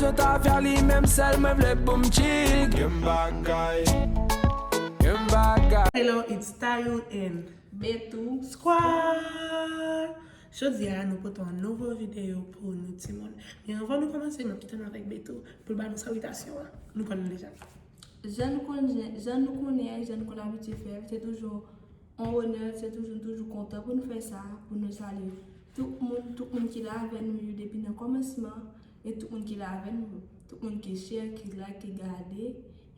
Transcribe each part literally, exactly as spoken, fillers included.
Yo ta fè li menm sèl mwen vle pou m chill. Gen bagay. Gen bagay. Hello, it's Tayou and Betou. Squad! Jodi a, nou pote yon nouvo videyo pou nou timoun. Men anvan nou kòmanse, m ap kite nou avèk Betou pou l ba nou salutasyon an. Nou konn li deja. Jan nou konnen, jan nou konnen, jan nou konn abitye fè l, se toujou yon onè, se toujou, toujou kontan pou nou fè sa, pou nou salye tout moun, tout moun ki la avè nou yo depi nan kòmansman, e tout moun ki la avè nou yo, tout moun ki share, ki like, ki gade,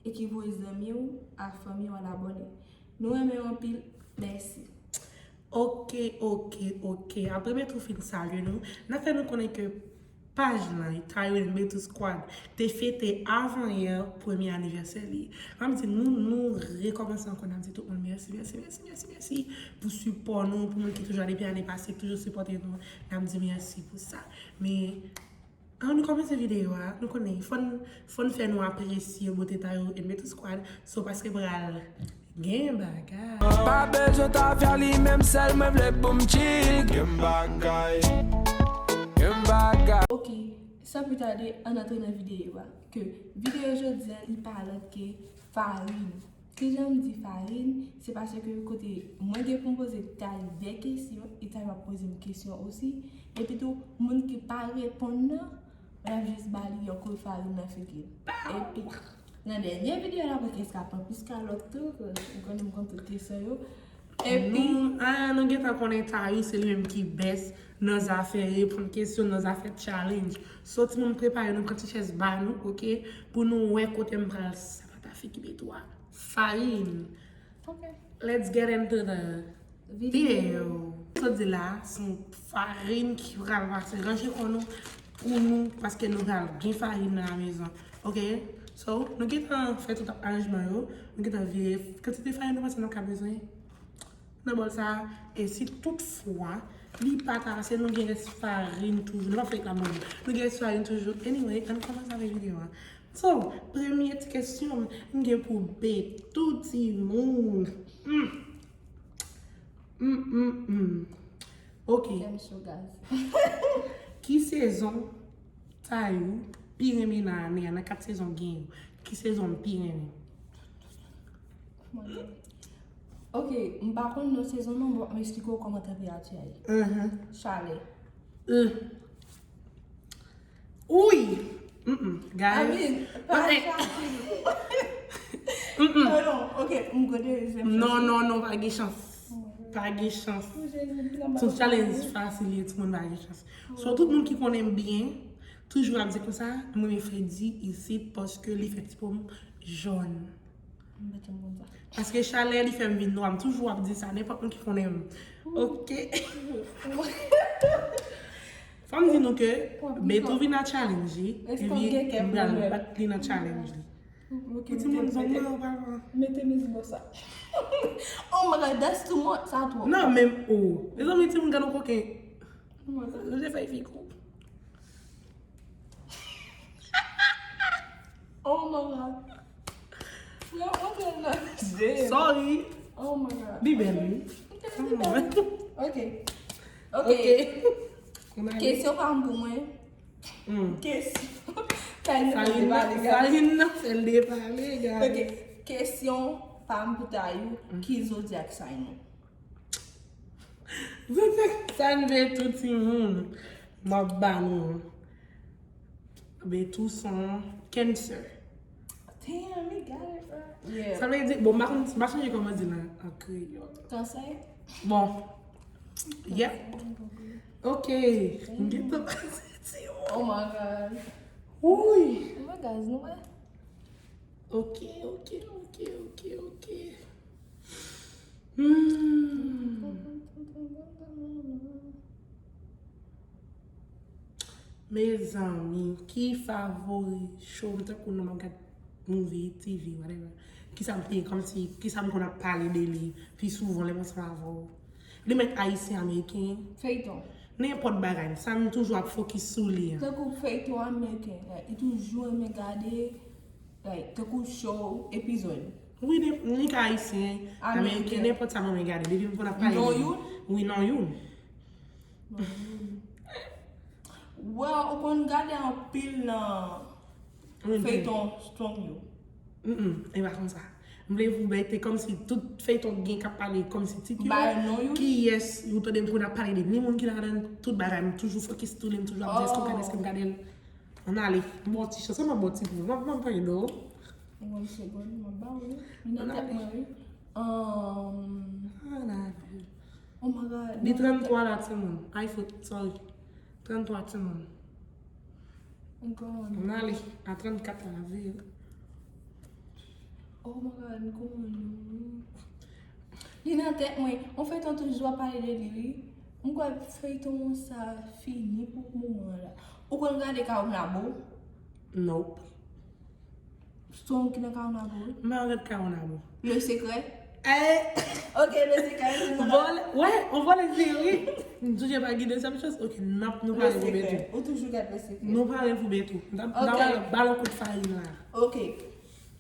e ki voye zanmi w ak fanmi w al abòne. Nou renmen w anpil, mèsi. Ok, ok, ok. Apre Betou fin salye nou, n ap fè nou konnen ke paj lan, Tayou and Betou Squad, te fete avanyè premye anivèsè li. Ann di nou, nou rekòmanse ankò, n ap di tout moun mèsi, mèsi, mèsi, mèsi, mèsi pou sipò nou, pou moun ki toujou la depi ane pase, ki toujou sipòte nou. N ap di mèsi pou sa. Men, ann nou kòmanse videyo a, nou konnen, fò n, fò n fè nou apresye bote Tayou and Betou Squad, so paske pral gen bagay. Pa bezwen ta fè li menm sèl mwen vle pou m chill. Gen bagay. Gen bagay. Ok, san pli tade, ann antre nan videyo a. Ke videyo jodi a, li pa lòt ke farin. Kijan m di farin, se paske kote mwen gen pou m poze Tayou de kesyon, e Tayou ap poze m kesyon osi. Epi tou, moun ki pa reponn nan, mwen ap jis ba li yon kout farin nan figi l. Epi, nan dènye videyo la, mwen eskape an plis kalòt tou, ke m konnen m konn tout kesyon yo. Epi, Nou, ah, nou gentan konnen Tayou se li menm ki best nan zafè reponn kesyon, nan zafè challenge. So, timoun, prepare nou, pran ti chèz ba nou, ok? Pou nou wè kote m pral sapata figi Betou a. Farin. ok. Let's get into the video. Sa di la, se yon farin ki pral pase ranche kò nou pou nou, paske nou pral gen farin nan la mezon. Ok? So, nou gentan fè tout aranjman yo, nou gentan vire kantite farin nou panse nou ka bezwen nan bòl sa a. E si toutfwa, li pa ta ase, nou gen rès farin toujou. Nou pa fè reklame, nou gen rès farin toujou. Anyway, ann kòmanse avèk videyo a. So, premye ti kesyon m gen pou Betou timoun. Hmm. Hmm, hmm, hmm. Ok. Fè m cho gaz. Ki sezon Tayou pi renmen nan ane a? Nan kat sezon gen yo, ki sezon m pi renmen? Ok, m pa konn non sezon non, bon, m eksplike w kòman tanperati a ye. Mhm. Chalè. Euh. Ui! Mm-mm, guys. I mean, pa Ok. chalè. Non, non, ok, m gode se Non, non, non, pa gen chans. Pa gen chans. Sou challenge fasil ye, timoun pa gen chans. So, tout moun ki konnen m byen, toujou ap di konsa, m renmen Freddy isit paske li fè ti po m jòn. M pa janm konn sa. Paske chalè li fè m vin nwa, m toujou ap di sa, nenpòt moun ki konnen m. Ok. Fò m di nou ke Betou vin nan challenge li, Èske epi gen kè m pral pou mwen? Bat li nan challenge li. Ok, Pou timoun mete- zòn mete- nan, pral. Mete mizik bò sa. Oh my God, that's too much, sa twò. Non, menm ou. Mezanmi, timoun gade yon koken. Oh my God. Nou te fè fiko. Oh my God. Frè, mwen fè nan. Damn. Sorry. Oh my God. Li bèl, wi. Ok, li bèl. Ok. Ok. Ok. Kounye a, Kesyon pa m pou mwen. Hmm. Kesyon. Sa vin nan, sa vin nan fè l depale, gade. Ok. Kesyon pa m pou Tayou, ki zodyak sign ou? Sa n vle tout timoun. M ap ba nou. Betou se yon Cancer. Damn, he got it, bro. Yeah. Sa vle di, bon, m pa konn, m pa sonje kòman di l an, an kreyòl. Kansè? Bon. Yep. Ok. M gentan pase ti yo. Oh my God. Ui. Oh my God, nou wè? Ok, ok, ok, ok, ok. Hmm. Mezanmi, ki favori show m tankou nan m ap gad movie, T V, whatever. Kisa m pi, kòmsi, kisa m konn ap pale de li pi souvan lè m ansanm avè w? Li mèt ayisyen, ameriken. Feyton. Nenpòt bagay, sa m toujou ap fokis sou li an. Tankou feyton ameriken, like, li toujou renmen gade, like, tankou show, epizòd. Wi, ne- ni ka ayisyen, Ameriken. Ameriken, nenpòt sa mwen gade. Depi m konn ap pale. Non, youn? Wi, non, youn. Well, ou konn gade anpil nan Feyton strong yo. Mm, e pa konsa. M vle pou bay te kòmsi tout feyton gen k ap pale kòmsi tit yo. Ba yo non yo. Kiyès ou tande m pou n ap pale de ni moun ki ladan l, tout bagay, m toujou fokis tou li, m toujou ap di èske m gade, èske m gade l. Ann ale. M ba w ti chans, m ap ba w ti pou. M ap, m ap pale non. Yon segonn, m ap ba w li. Li nan tèt mwen wi. Um, Ann ale. Oh my God. Li trannntwa la timoun. Ay fout, sorry. Trannntwa timoun. Ann ale, a trannkat la, la veye. Oh my God, m konprann nou. Li nan tèt mwen. On feyton toujou ap pale de li wi. M kwè feyton sa fini pou moman la. Ou konn gade Caonabo? Nope. Strong ki nan Caonabo wi. M pa gad Caonabo. Le Secret? Eh! Ok, Le Secret. Vòlè, wè, on vòlè vini wi. M toujou pa gide sa, m chans. Ok, n ap, nou pare pou Betou. Ou toujou gad Le Secret. Nou pare pou Betou. N ap, n ap ba l on kout farin la. Ok.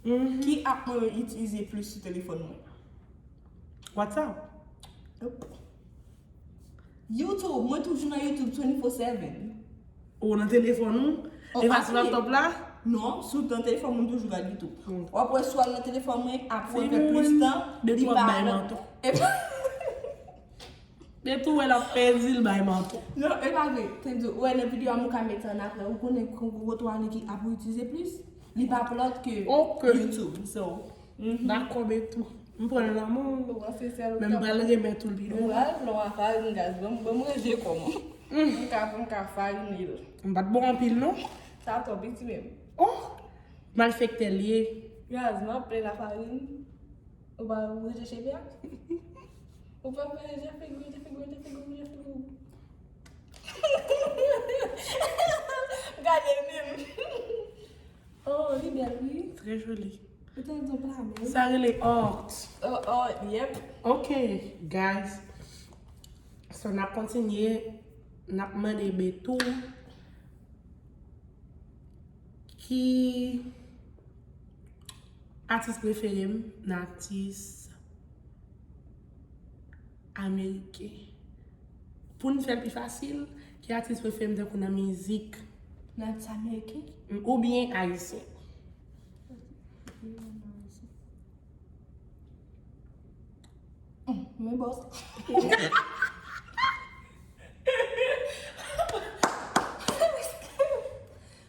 Ki app mwen itilize plis sou telefòn mwen? WhatsApp. Yep. YouTube, mwen toujou nan YouTube twenty-four seven. Ou nan telefòn ou? E pa sou laptop la? Non, sou nan telefòn mwen toujou gad YouTube. W ap wè swa nan telefòn mwen, apre fè plis tan, li pa la. Depi w wè l ap pèdi, l bay manto. Non, e pa vre. Te di, ou wè nan videyo a mwen ka mete an apre, ou konnen kon gwo twa li ki ap itilize plis, li pa plòt ke YouTube. So, Dakò, Betou. M pran l nan men w. Men m pral renmen tou l pi devan. Ou pral pran w a farin gaz. Ban m, ban m ranje kò m. M ka, m ka farine l. M pa t bon anpil, non. Sa twò piti menm. Oh! Malfektè l ye. Gaz, m ap plen lafarin. Ou pa ranje cheve a? Ou pa ranje figi, ranje figi, ranje figi, ranje figi. Gade l menm. Oh, li bèl, wi. Trè joli. Ou te di w pa bèl. Sa rele art. Oh, art, yep. Ok, guys. So, n ap kontinye. N ap mande Betou ki atis prefere m, n atis ameriken. Pou n fè l pi fasil, ki atis prefere m tankou nan mizik? Nan atis ameriken? Oubyen ayisyen? Hum, men bòs.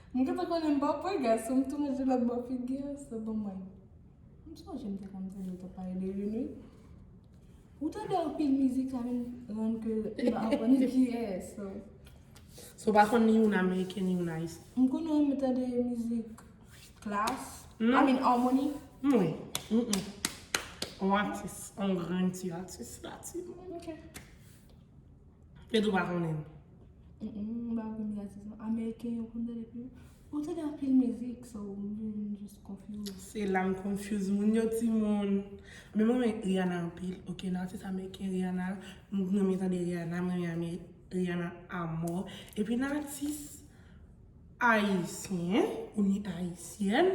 M gentan konnen m pa pran gaz, m tou manje lòt bò figi a, se bon mwen. M sonje m te konn tande yo t ap pale de youn wi. Ou tande anpil mizik sa vin rann ke ou pa konn kiyès. So, w pa konn ni youn ameriken ni youn ayisyen? M konnen m tande mizik Klass. I mean Harmony. Wi. On atis, on grenn ti atis la, ti moun. Ok. Petro pa konnen. Mm, mm, m pa renmen atis non. Ameriken yo konn tande pli. Ou tande anpil mizik, so m vin jis confuse. Se la m confuse moun yo, timoun. Men mwen renmen Rihanna anpil. Ok, nan atis ameriken Rihanna, m renmen tande Rihanna, mwen renmen Rihanna amò. Epi nan atis ayisyen, ou ni ayisyèn,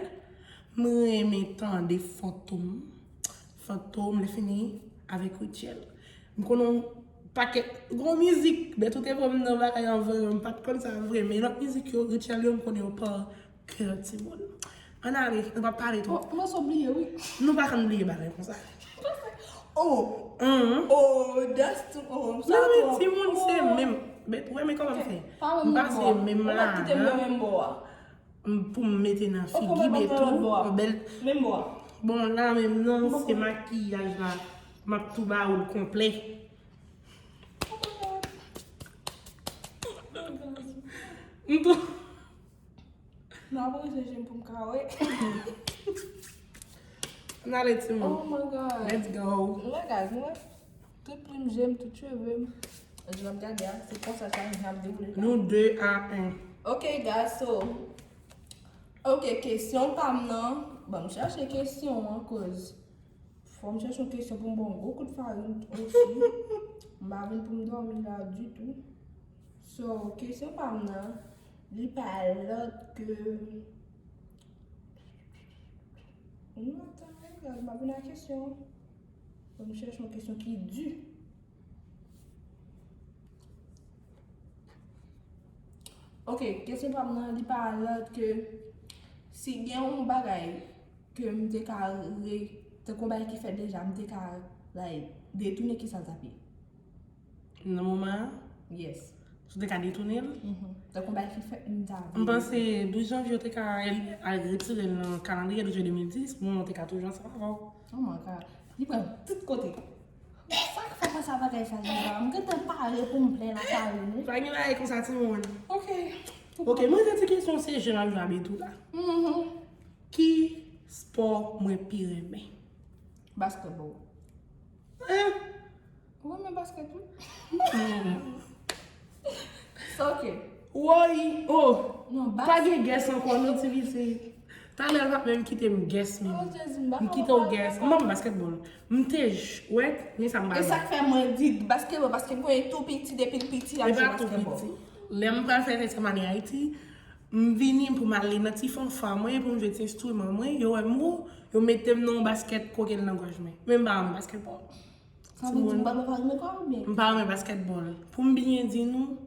m renmen tande Fantom. Fantom, lè fini avèk Rutshelle. M konnen yon pakèt gwo mizik, Betou te voye m nan bagay anvan, m pa t konn sa vre, men lòt mizik yo, Rutshelle yo, m konnen yo pa kè timoun. Ann ale, nou p ap pale twòp. Mwen sot bliye, wi. Nou pa konn bliye bagay konsa. Oh! Oh, that's too, oh, sa twòp. Non, men timoun se menm. Wè, men kòman m fè? M pase menm la. Ou pa kite m nan menm bò a. M, pou m mete nan figi Betou, yon bèl. Menm bò a. Bon, la menm non, se makiyaj la. M ap tou ba ou l konplè. M tou. Non, ap ranje je m pou m ka wè. N ale, timoun. Oh my God. Let's go. Mwen, guys, mwen, tout plim je m, tout cheve m. Jan m ap gade a, se konsa chak jou ap dewoule la. Nou de a en. Ok, guys, so. Ok, kesyon pa m nan. Ban m chèche kesyon an, koz. Fò m chèche yon kesyon pou m ba w yon gwo kout farin osi. M pa vin pou m dòmi la ditou. So, kesyon pa m nan, li pa lòt ke, nou, atann, regarde, m pa vin ak kesyon. Fò m chèche yon kesyon ki di. Ok, kesyon pa m nan, li pa lòt ke Si gen yon bagay ke m te ka re, tankou yon bagay ki fèt deja, m te ka, like, detounen, kisa l t ap ye? Nan moman an? Yes. Si w te ka detounen l? Mhm. Tankou yon bagay ki fèt, m ta vle. M panse douz janvye, yo te ka al retire l nan kalandriye douz janvye de mil dis, pou moman w te ka toujou ansanm avè w. Oh my God. Li pran tout kote. Sa k fè konsa bagay sa, Jeva? M gentan pare pou m plen lakay ou, wi. Pa gen bagay konsa, timoun. Ok. Ok, mwen te di kesyon se jan m ap jwe avè tou la. Mhm. Ki spò mwen pi renmen? Basketball. Hein? Ou renmen basket, wi? Sa ok. Woy, oh. Non, pa gen guess ankò, non, ti vise. Talè l pa menm kite m guess, menm. Oh, Jezi, m pa M kite w guess. M pa renmen basketball. M te j-, wè, men sa m pa E sa k fè mwen di basketball, paske m konnen tou piti, depi l piti, l ap jwe basketball. Lè m pral fè retyèm ane Ayiti, m vini pou m ale nan ti fanfa mwen, pou m jwe ti enstriman mwen, yo wè m wo, yo mete m nan yon basket koke l nan gòj mwen. Men m pa renmen basketball. Sa vle di m pa, m pa renmen kò oubyen? M pa renmen basketball. Pou m byen di nou,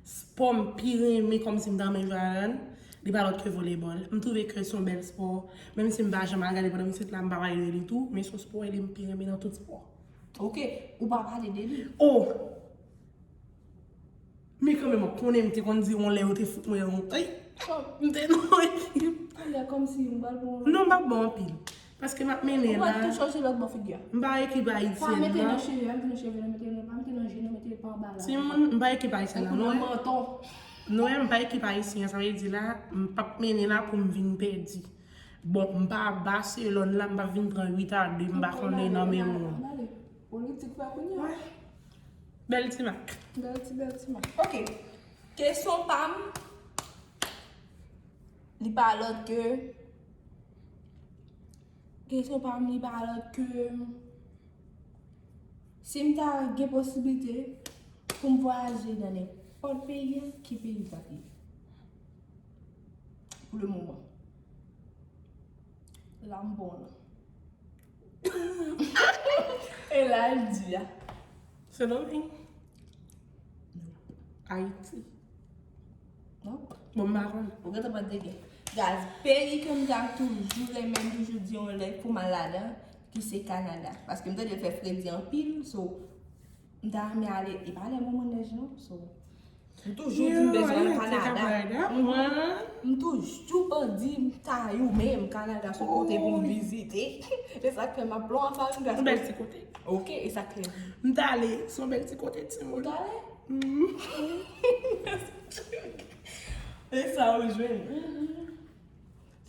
spò m pi renmen kòmsi m ta renmen jwe avè l, li pa lòt ke volebòl. M twouve ke se yon bèl spò. Menm si m pa janm al gade pandan m sot la, m pa pale de li tou, men se yon spò e li m pi renmen nan tout spò. Ok, ou pa pale de li. Oh! Men kanmenm, w konnen m te konn di yon lè yo te fout mwen yon, ay, m te nan yon ekip. Talè kòmsi m pral pran. Non, m p ap ba w anpil. Paske m ap mennen la. Ou pral tou chanje lòt bò figi a. M pa ekip ayisyèn nan. Pa mete nan cheve, pa mete nan cheve, non, mete nan, pa mete nan je, non, mete pa anba la. Timoun, m pa ekip ayisyèn nan, non. Ou nan manton. Non, m pa ekip ayisyen, sa vle di la, m p ap mennen la pou m vin pèdi. Bon, m pa Barcelone la, m p ap vin pran uit a de, m pa konnen nan men moun. Politik pa kounye a. Bèl ti mak. Bèl ti, bèl ti mak. Ok. Kesyon pa m, li pa lòt ke, kesyon pa m, li pa lòt ke, si m ta gen posiblite pou m vwayaje nan nenpòt peyi a, ki peyi l t ap ye? Pou le moman. La m bon la. E la l di a. Sendomeng. Ayiti. Non. Bon, m pa konn. Ou gentan pran de gen. Guys, peyi ke m ta toujou renmen, m toujou di yon lè pou m al ladan, ki se Kanada. Paske m tande l fè fredi anpil, so, m ta renmen ale, e pa lè moman nèj non, so. M toujou di m bezwen al Kanada. M toujou di m ta yo menm Kanada se yon kote pou m vizite. E sa k fè m ap plon afè m. Yon bèl ti kote. Ok, e sa k fè. M t ale, se yon bèl ti kote, timoun. Ou t ale? E sa ou jwenn.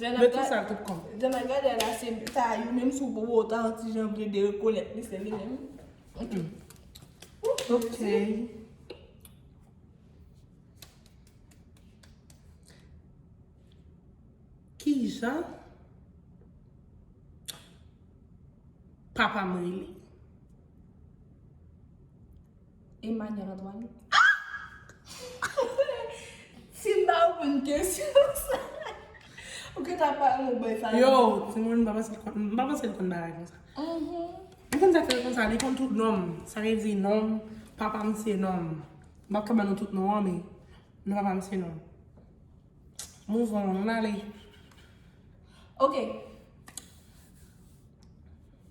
Jan n ap gade la, se ta yo menm si w bo ta yon ti jan vle de rekonèt li, se li menm. Ok. Kijan papa m rele? Emmanuel Antoine. Si m ta reponn kesyon sa, ou gentan ap pale yon bòy sa. Yo, timoun, m pa panse l konn, m pa panse l konn bagay konsa. Mhm. Ou konn sa k fè l konsa, li konn tout non m. Sa vle di non m, papa m se non m. M p ap ka ban nou tout non an, men non papa m se non m. Move on, ann ale. Ok.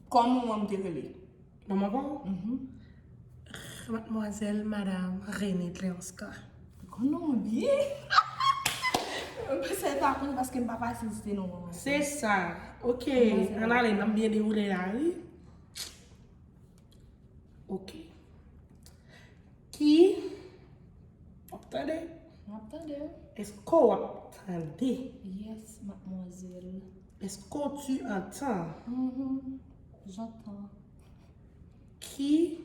Kòman manman m te rele? Manman pa w? Mhm. Madmwazèl, madam, René Cléanska. Konn non byen. Mwen panse l pa konn paske m pa pase site non manman. Se sa. Ok. Ann ale, n ap byen dewoule la, wi. Ok. Ki, w ap tande? M ap tande. Èske w ap tande? Yes, mademoiselle. Est-ce que tu entends? Mhm. J'entends. Ki,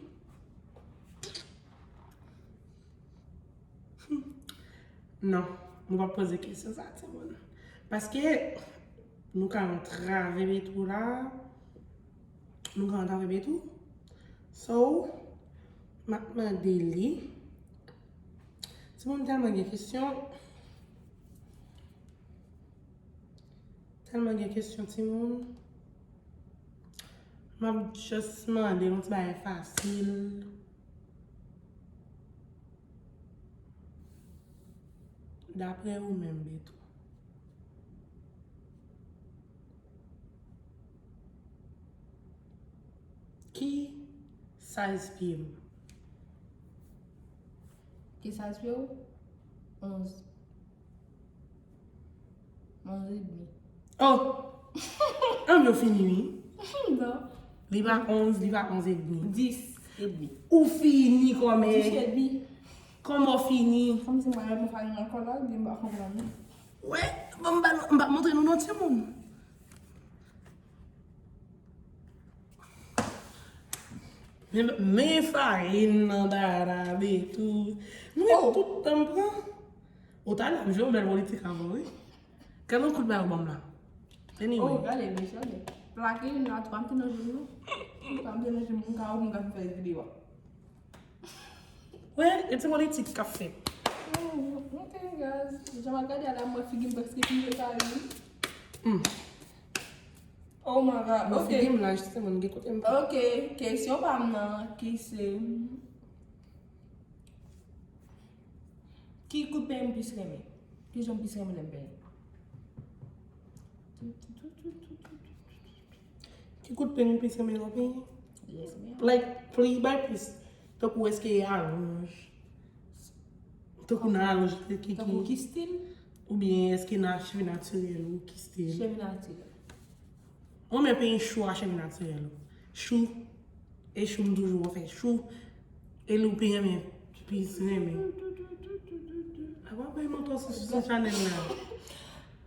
hmm. Non, nou p ap poze kesyon sa, timoun. Paske nou ka antrave Betou la. Nou ka antrave Betou. So, m ap mande li. Timoun tèlman gen kesyon. Tèlman gen kesyon, timoun. M ap just mande yon ti bagay fasil. Daprè ou menm, Betou, Size pye m. Ki size pye w? Onz. Onz edmi. Oh! Ann yo fini, wi. Non. Li pa onz, li pa onz edmi. Dis edmi. Ou fini kòmè. Dis edmi. Kòman w fini? Kòm si mwen menm farin ankò la, oubyen m pa konprann. Wè, bon, m pa, m pa montre nou non timoun. Men, men farin nan darab e tou. Mwen tout tan m pran. Ou ta la, m jwe yon bèl politik avan, wi. Gade yon kout bay ou ban m la. Anyway. Oh, gade, mesye, gade. Plake youn la, twa m te nan jwenn nou. M pa m te nan jwenn nou, m ka ou m ka fè videyo a. Wè, e ti politik k ap fèt. Oh, ok, guys. Jan m ap gade a la, mwen figi m prèske pi vye farin. Hmm. Oh my God. Mwen Ok. Figi m laj, se mwen gen kote m. Ok, kesyon pa m nan, ki se. Ki kout penyen m plis renmen? Ki jan m plis renmen lè m penyen? Ki kout penyen ou plis renmen lè w penyen? Yes, ma'am. Like, plis bay plis. Tankou èske e alonj? Tankou nan alonj ki, ki, Tankou ki stil? Oubyen èske nan cheve natirèl ou ki stil? Cheve natirèl. Mwen men penyen chou a cheve natirèl. Chou. E chou m toujou fè chou. E li ou pi renmen, plis renmen. Apa bay mwen to sou sou chanèl la.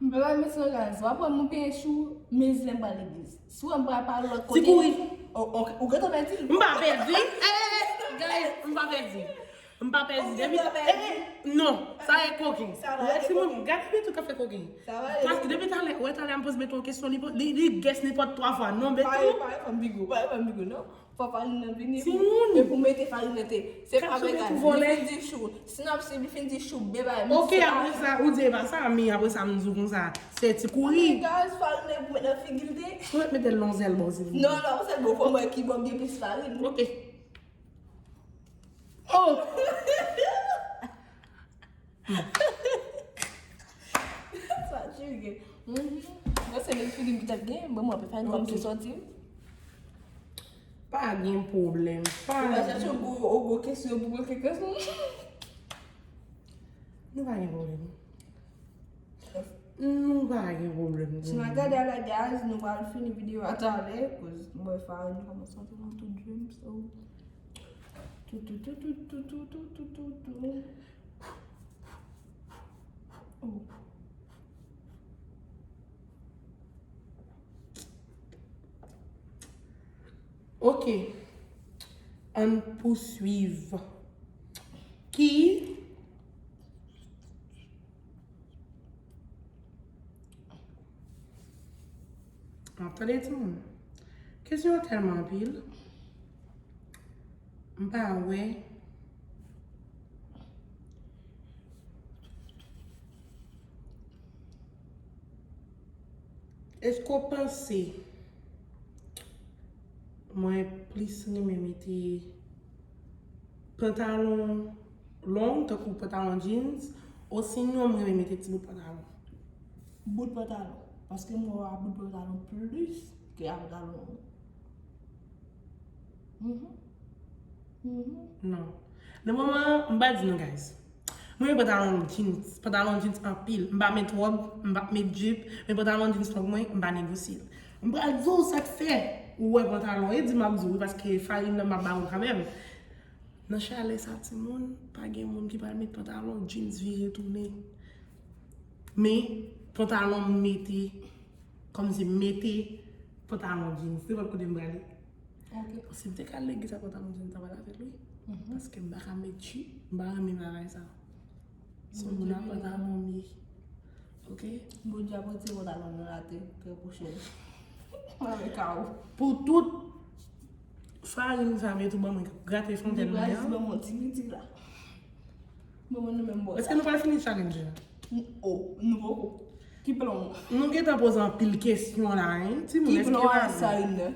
M pa bay menti non guys. W ap wè mwen penyen chou, men zen m pral legliz. Si w wè m pral pale lòt kote. Ti kouri. Oh, ok. Ou gentan pèdi l. M pa pèdi. Eh, guys, m pa pèdi. M pa pèdi. Depi eh, eh, non, sa e koken. Sa va, e Timoun, koken. Gade Betou k ap fè koken. Sa va, e Paske koken. Depi talè, wè talè m poze Betou yon kesyon, li, li, li guess nenpòt twa fwa. Non, Pare, Betou. Pare fanm bigo, pare fanm bigo, non. Fò farin nan vini. Timoun. E pou mete farin nan te. Se Kap pa sou bagay. Betou Li vòlè. fin di chou. Si n ap si li fin di chou, bebe. Ok, apre sa, ou di e pa sa, men apre sa, m di w konsa. Se ti kouri. Guys, farin nan pou met nan figi l te. Ou mèt mete l nan zèl bò, silvouplè. Non, non, se bon, fò mwen ki bon gen plis farin. Ok. Oh! Sa tchige. Mhm. Mwen se menm figi m ki t ap gen, bon, mwen pe fè yon kòm se sòti. Pa gen pwoblèm. Pa Ou pa chache yon gwo, yon gwo kesyon pou mwen ke kesyon. Nou pa gen pwoblèm. Nou pa gen pwoblèm. Si n a gade a la guys, nou pral fini videyo a talè, cause mwen farin kòmanse antre nan tout dream, so. Tou, tou, tou. Oh. Ok. Ann pouswiv. Ki Ah, tande timoun. Kesyon an tèlman anpil. M pa wè. Èske w panse mwen plis renmen mete pantalon long, tankou pantalon jeans, osinon m renmen mete ti bout pantalon? Bout pantalon. Paske m wè w a bout pantalon plis ke a pantalon long. Mhm. Mhm. Non. Nan moman an, m pa di nou, guys. Mwen renmen pantalon jeans. Pantalon jeans anpil. M pa met wòb, m pa met jip, men pantalon jeans long mwen, m pa negosye l. M pral di w sa k fè ou wè pantalon. E di m ap di w wi, paske farin nan m ap ba w kanmenm. Nan chalè sa, timoun, pa gen moun ki pral met pantalon, jeans vire tounen. Men, pantalon m mete, kòmsi m mete pantalon jeans. Nenpòt kote m prale. Ok. Si m te ka al legliz ak pantalon jeans, m ta pral avè l, wi. Mhm. Paske m pa ka met jip, m pa renmen bagay sa. Se moun ak pantalon m ye. Ok? Bondye ap retire pantalon nan late, trè pwochen. Mwen avèk a ou. Pou tout farin sa met ou ban mwen k ap grate fontèn mwen an. Ban mwen ti piti la. Ban mwen nan menm bò. Èske nou pral fini challenge la? Oh, nou poko. Ki plan w? Nou gentan poze anpil kesyon la, hein? Timoun, Ki èske plan w pa a sa, Ina?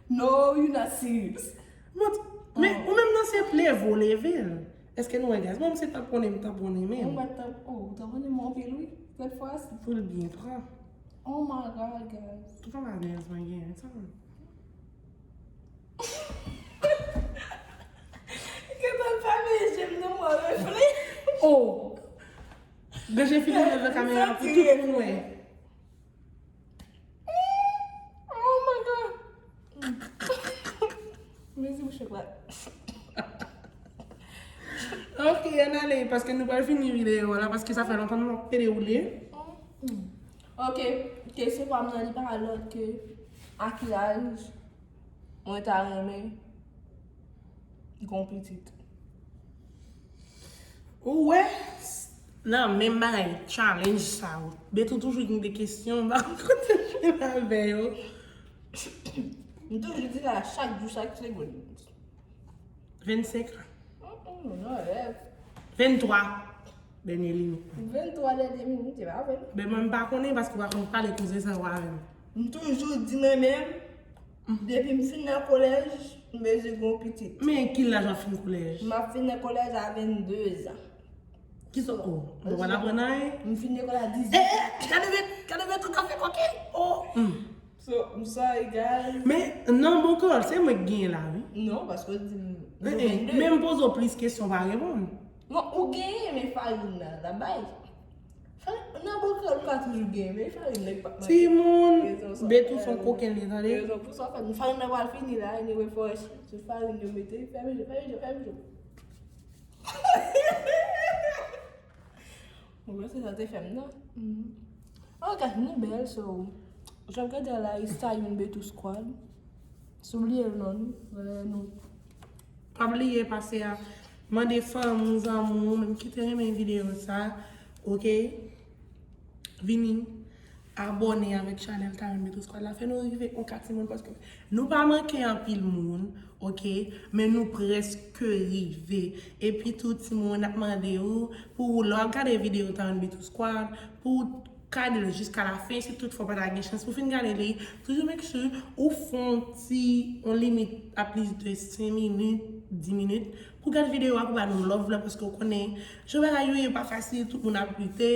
No, you not serious. Mwen, men ou menm nan se leve w leve l. Èske nou wè, guys? Mwen se tanponnen, m tanponnen Ou menm. bat tanp, oh, ou tanponnen mwen anpil, wi. Sèt fwa si. Pou l byen pran. Oh my God, guys. Tout an alèz mwen gen sa. Oh! Ganje fini nan kanmera pou tout moun wè. Oh my God! Mezi bouch la. Ok, ann ale, paske nou pral fini videyo a la, paske sa fè lontan nou ap pede woule. Ok, kesyon pa m nan li pa lòt ke a ki laj mwen ta renmen gon pitit. Ou wè, nan menm bagay, challenge sa yo. Betou toujou gen de kesyon, m pa konn kote l jwenn avè yo. M toujou di la, chak jou, chak segonn. Vennsenk an. Mm, mm, non, rèv. Venntwa dènye minit. Venntwa dènye minit, se pa vre. Ben, mwen, m pa konnen paske w pa konn pale koze sa yo avè m. M toujou di mwen menm, depi m fin nan kolèj, m bezwen gen yon pitit. Men ki laj w ap fin kolèj? M ap fin nan kolèj a vennde zan. Kisa? Oh, mwen pa aprann anyen. M fin lekòl a dizuit. Eh, eh, gade men, gade men tout kafe koke. Oh, hmm. So, m sorry, guys. Men, nan bon kreyòl, se mwen ki genyen la, wi. Non, paske w di m, eh, eh, men m poze w plis kesyon, w pa reponn. Non, ou genyen, men farin nan, la bay. Farin, nan bon kreyòl, ou ka toujou genyen, men farin nan, li pa t manke. Timoun, Betou se yon kokenn li, tande. Rezon pou sa, farin nan pral fini la, anyway, fò se farin yo mete, fèmen je, fèmen je, fèmen je. Mwen panse sa te fè m nan. Oh, gad, nou bèl, so. Jan w gade a la, Insta youn Betou Squad. Si w bliye l non nou, lè nou. Pa bliye pase a mande fanmi w, zanmi w, menm ki te renmen videyo sa, ok? Vini abòne avèk chanèl Tayoun Betou Squad la. Fè nou rive yon ka timoun, paske nou pa manke anpil moun, ok? Men nou prèske rive. Epi tou, timoun, n ap mande w pou w, lè w ap gade videyo Tayoun Betou Squad, pou w gade l jiska la fen, si toutfwa w pa ta gen chans pou w fin gade li, toujou make sure ou fè yon ti, yon limit a plis de senk minit, dis minit, pou w gade videyo a, pou w ba nou love la, paske w konnen jan bagay yo ye, pa fasil, tout moun ap lite,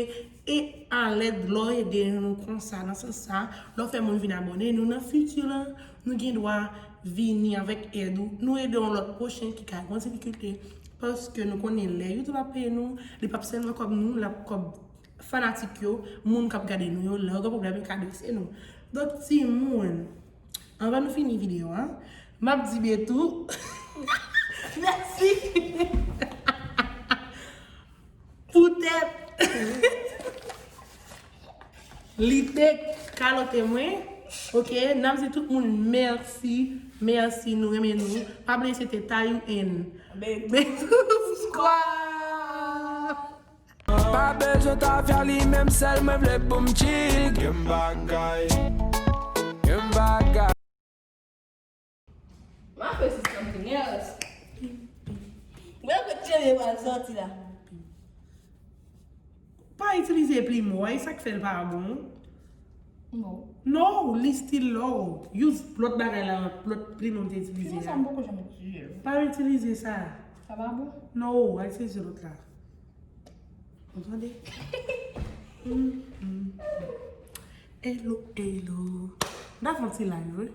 e alèd lè w ede nou konsa, nan sans sa, lè w fè moun vin abòne, nou nan fiti la, nou gen dwa vini avèk èd ou, nou ede yon lòt pwochen ki ka gen difikilte, paske nou konnen lè YouTube ap peye nou, li p ap sèlman kòb nou, l ap kòb fanatik yo, moun k ap gade nou yo, lè yo gen pwoblèm, yo ka adrese nou. Donk, timoun, anvan nou fini videyo a, m ap di Betou, mèsi poutèt li te kalote mwen. Ok, n ap di tout moun mèsi, mèsi, nou renmen nou. Pa bliye se te Tayoun Betou Squad. Pa bezwen ta fè li menm sèl mwen vle pou m chill. Gen bagay, gen bagay. My face is something else. Wè kote cheve pral sòti la. Pa itilize plim, wè, sa k fè l pa bon. No. No, li still low. Use lòt bagay la, lòt plim ou te itilize a. Plim sa m poko janm itilize l. Pa itilize sa. Sa pa bon? No, al itilize lòt la. Ou tande? Mm, mm, mm. Hello, hello. M ta fè yon ti live, wi.